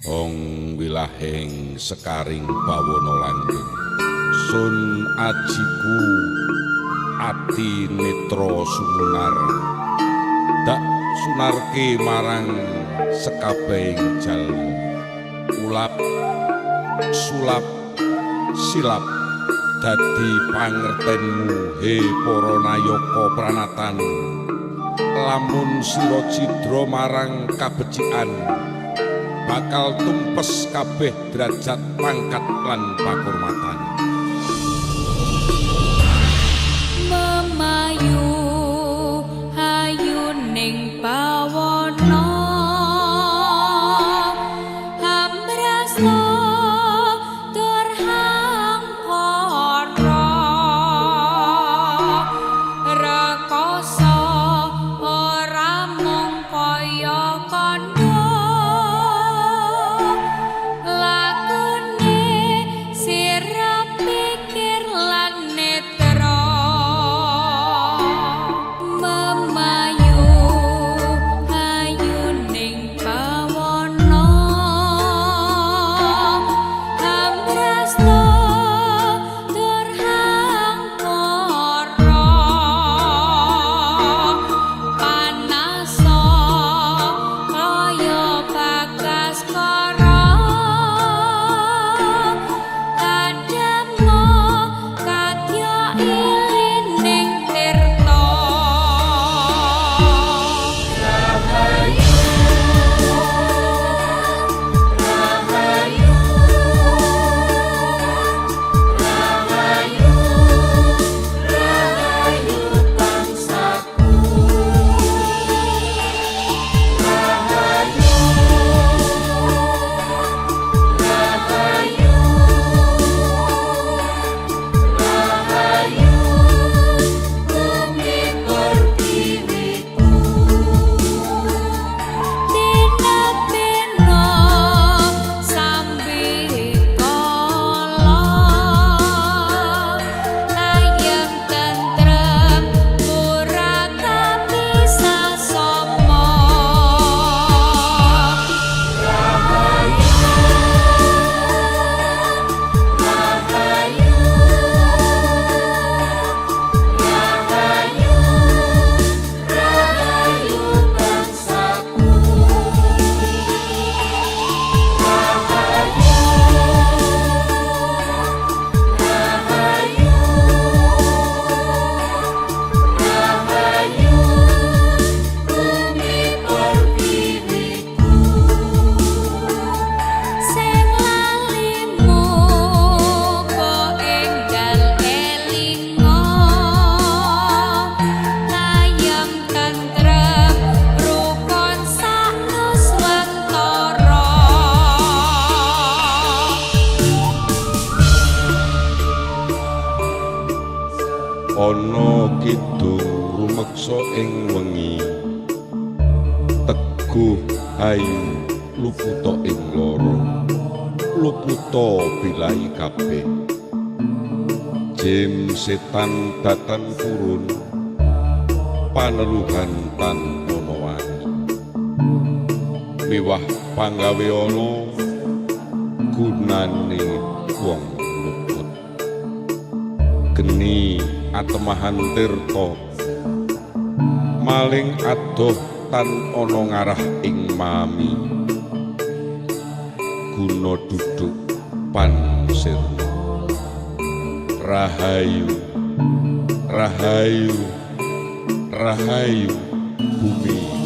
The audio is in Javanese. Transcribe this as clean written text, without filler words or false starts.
Hong wilahing sekaring bawana langgeng. Sun ajiku ati netra sumunar. Dak sunarke marang sekabehing jalma. Ulap sulap silap dadi pangertenmu he para nayaka pranatan. Lamun sira cidra marang kabecikan bakal tumpes kabeh derajat pangkat lan pakurmatan. Memayu hayuning bawana hamrasna tur hangkara rekoso ora mung kaya kandha lakune sira pikir lan netra. Memayu hayuning bawana hamrasna tur hangkara panasa kaya bagaskara kademo kadya ilining tirta. Rahayu, rahayu, rahayu, rahayu bangsaku. Rahayu, rahayu, rahayu, bumi pertiwiku. Tinapena sambikala ayem tentrem purakapi sasama. Rahayu, rahayu, rahayu, rahayu bangsaku. Rahayu, rahayu, rahayu, bumi pertiwiku. Sing lalimu kok enggal elinga ayem tentrem rukun sak nuswantara. Ana kidung rumeksa ing wengi, teguh hayu luputa ing lara, luputa bilahi kabeh. Jim setan datan purun, paneluhan tan ana wani. Miwah panggawe ana gunane wong luput. Geni atemahan tirta maling adoh tan ana ngarah ing mami. Guna duduk pan sirna. Rahayu, rahayu, rahayu bumi